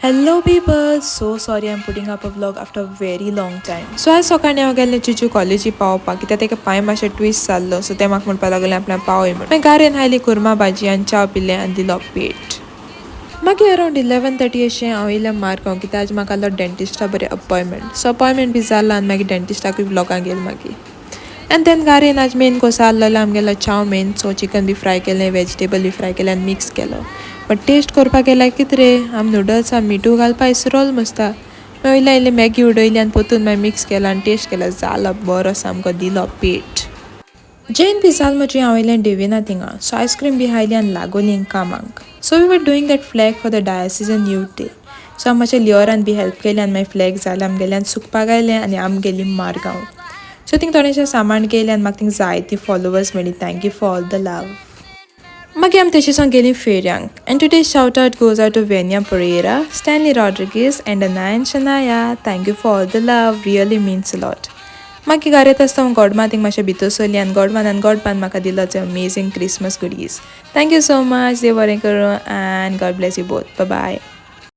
Hello people, so sorry I'm putting up a vlog after very long time. So आज सकाळी हांव गेल्लें चिचू कॉलेजी पावपाक, कित्याक तेका पांय मातशें ट्विस्ट जाल्लो. सो ते म्हाका म्हणपाक लागलें आपल्याक पावय म्हण. मागीर गारेन हायली कुर्मा भाजी आनी च्या पिलें आनी दिलो पेट. मागीर अरावंड 11:30 अशें हांव येयलें मारगांव, कित्याक आज म्हाका आसलो डेंटिस्टा बरें अपॉयंटमेंट. सो अपॉयंटमेंट बी जालो आनी मागीर डेंटिस्टाकूय व्लॉगां गेल मागीर. आनी then गारेन आज मेन कोर्स आहलोलो आमगेलो चावमेन. सो चिकन बी फ्राय केलें, वेजिटेबल बी फ्राय केलें आनी मिक्स केलो. बट टेस्ट करपाक गेल्यार कितें रे, आमी नुडल्सा मिठू घालपा इसरोल मस्ता. मागीर इल्लें इल्लें मॅगी उडयली आनी पोतून मागीर मिक्स केलो आनी टेस्ट केलो, जालो बरो सामको, दिलो पेट. जेन बी जाल म्हजी हांव येयलें डिविना थिंगा. सो आयस्क्रीम बी हायली आनी लागोली कामाक. So we were doing that flag for the diocesan youth day. So हांव मातशें लिओरान बी हेल्प केली आनी मागीर फ्लॅग जालें आमगेलें आनी सुकपाक आयलें आनी आम गेली मारगांव. सो थिंग थोडेशें सामान केलें आनी म्हाका थिंग जायती फॉलोवर्स मेळ्ळी. Thank you for all the love. मागीर आमी तेचे सावन गेली फेऱ्यांक. And today shout out goes out to Venia Pereira, Stanley Rodrigues and Anayan Shanaya. Thank you for all the love, really means a lot. मागीर घरा येता आसतना हांव गोडमा थिंग मातशें भितर सरली आनी गोडमान आनी गोडपान म्हाका दिलो amazing Christmas goodies. Thank you so much. देव बरें करूं and God bless you both. Bye.